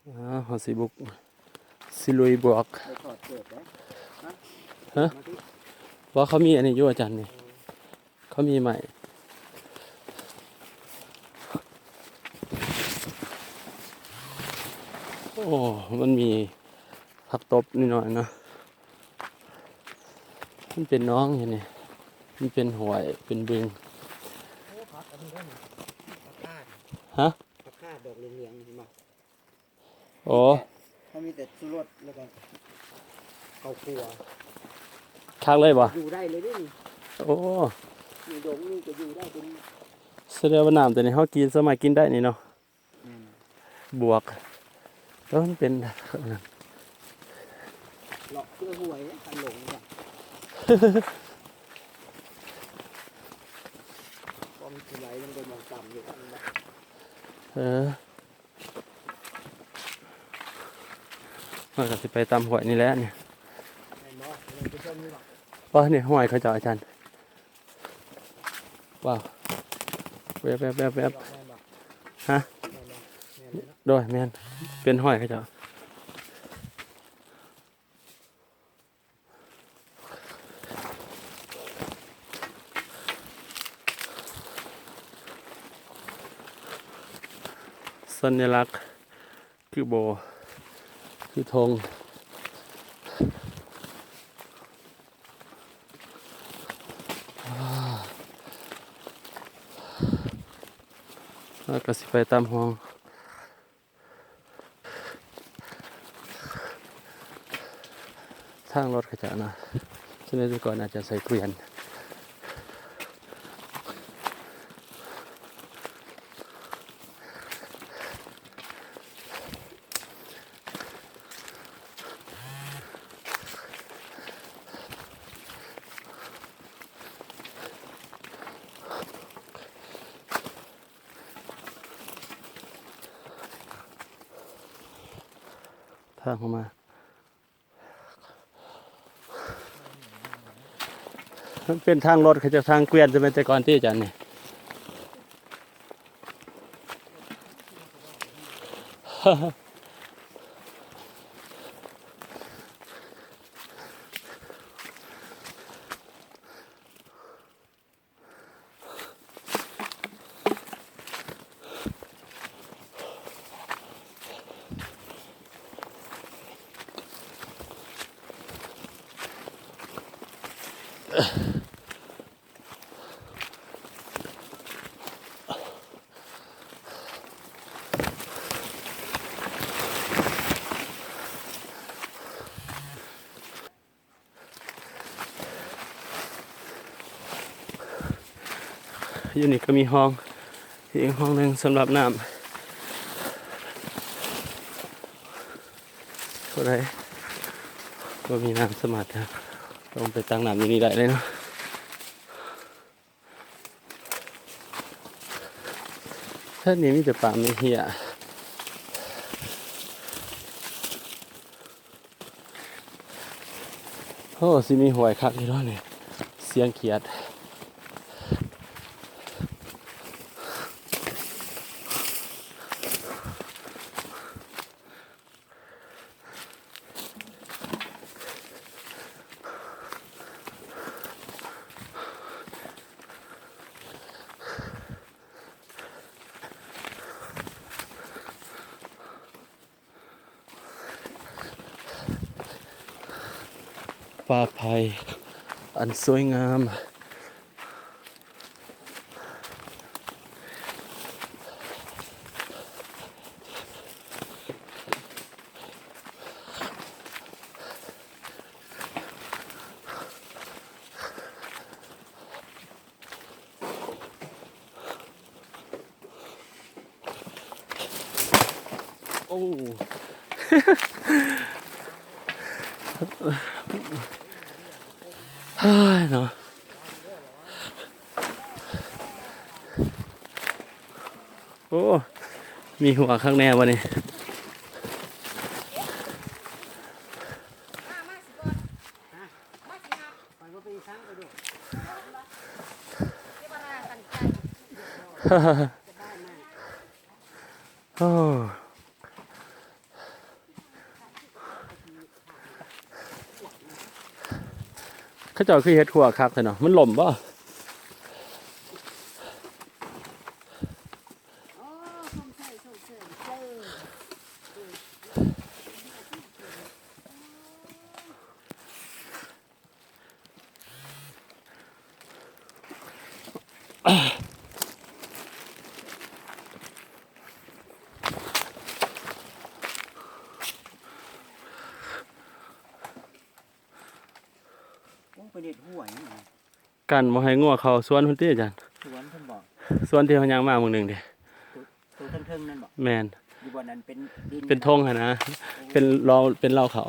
ອ່າ ເຮົາຊິບຸກ ຊິລຸຍບວກ. ໄດ້ຖອດເກີບໄດ້. ຮະ? ມາທີ່ ບໍ່ ເຂົາມີອັນນີ້ຢູ່ອາຈານນີ້ ເຂົາມີໄມ້. ໂອ້ ມັນມີຜັກຕົບໜ້ອຍໆເນາະ. ມັນເປັນໜອງຢູ່ນີ້ ມັນເປັນຫ້ວຍ ເປັນບຶງ. ໂອ້ ຜັກອັນນີ້ເດ້ນີ້ ຜັກຄາດ. ຮະ? ຜັກຄາດດອກເຫຼືອງໆ ເຫັນບໍ່? ໂອ້ ເຮົາມີແຕ່ຊູລົດ ແລ້ວກໍເຂົ້າຄົວ ຄັກເລີຍບໍ່? ຢູ່ໄດ້ເລີຍເດ້ນີ້. ໂອ້ ໃນດົງນີ້ກໍຢູ່ໄດ້ເປັນ. ສະແດງວ່ານ້ຳຕົວນີ້ເຮົາກິນ ສາມາດກິນໄດ້ນີ້ເນາະ. ແມ່ນ. ບວກ ແຕ່ວ່າມັນເປັນ ເລາະເພື່ອຫວຍ ຄັນຫຼົງເນາະ ຄວາມຊິໄຫຼມັນກໍມອງຕ່ຳຢູ່. ເອີ ມັນກໍຊິໄປຕາມຫ້ວຍນີ້ແຫຼະນີ້. ແມ່ນບໍ່? ອັນນີ້ຄືເຊິ່ງນີ້ບໍ່? ບໍ່ ນີ້ຫ້ວຍເຂົາເຈົ້າອາຈານ. ວ້າວ ແວບໆໆໆ. ຮະ? ໂດຍ ແມ່ນ ເປັນຫ້ວຍເຂົາເຈົ້າ. ສັນຍາລັກ ຄືບໍ່ ຄືທົງ. ແລ້ວກໍຊິໄປຕາມຫ້ວງ ທາງລົດເຂົາເຈົ້ານະ. ສະໄໝແຕ່ກ່ອນອາດຈະໃສ່ເກວຽນ. ທາງເຂົ້າມາ ມັນເປັນທາງລົດ ເຂົາເຈົ້າທາງເກວຽນ ແຕ່ແມ່ນແຕ່ກ່ອນຕິອາຈານນີ້. ຢູ່ນີ້ກໍມີຮ່ອງ ອີກຮ່ອງໜຶ່ງສຳລັບນ້ຳ. ຜູ້ໃດບໍ່ມີນ້ຳສາມາດລົງໄປຕັກນ້ຳຢູ່ນີ້ໄດ້ເລີຍເນາະ. ແຖວນີ້ມີແຕ່ປ່າໄມ້ເຮ້ຍ. ໂອ້ ຊິມີຫ້ວຍຄັກຢູ່ເນາະນີ້ ສຽງຂຽດ. ປ່າໄຜ່ອັນສວຍງາມ. ໂອ້ ເຮີ້ຍເນາະ. ໂອ້ ມີຫົວຄັກແນ່ບໍ່ນີ້. ໂອ້ ເຂົາເຈົ້າຄືເຮັດຮົ້ວຄັກແທ້ເນາະ ມັນລົ້ມບໍ່? ໂອ້ ເພິ່ນເຮັດຮົ້ວຫຍັງ? ກັນບໍ່ໃຫ້ງົວເຂົ້າສວນພຸ້ນຕິອາຈານ? ສວນເພິ່ນບໍ່? ສວນທີ່ເຮົາຍ່າງມາມື້ໜຶ່ງເດ. ໂຕ ໂຕເທິງໆນັ້ນບໍ່? ແມ່ນ. ຢູ່ບ່ອນນັ້ນເປັນດິນ ເປັນທົ່ງຫັ້ນນະ. ໂອ້ ເປັນລາວ ເປັນລາວເຂົ້າ.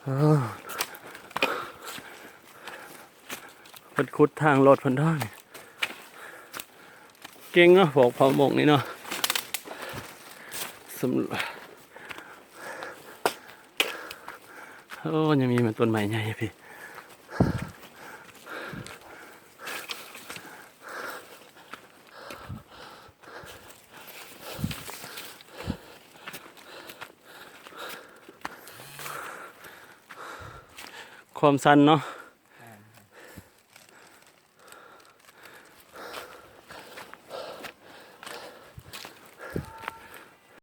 ເອີ ເພິ່ນຂຸດທາງລົດເພິ່ນດອກນີ້. ເກັ່ງເນາະ ພວກເຜົ່າມົ້ງນີ້ເນາະ. ສຳ ໂອ້ ຍັງມີມັນຕົ້ນໄມ້ໃຫຍ່ຢູ່ພີ້. ຄວາມຊັນເນາະ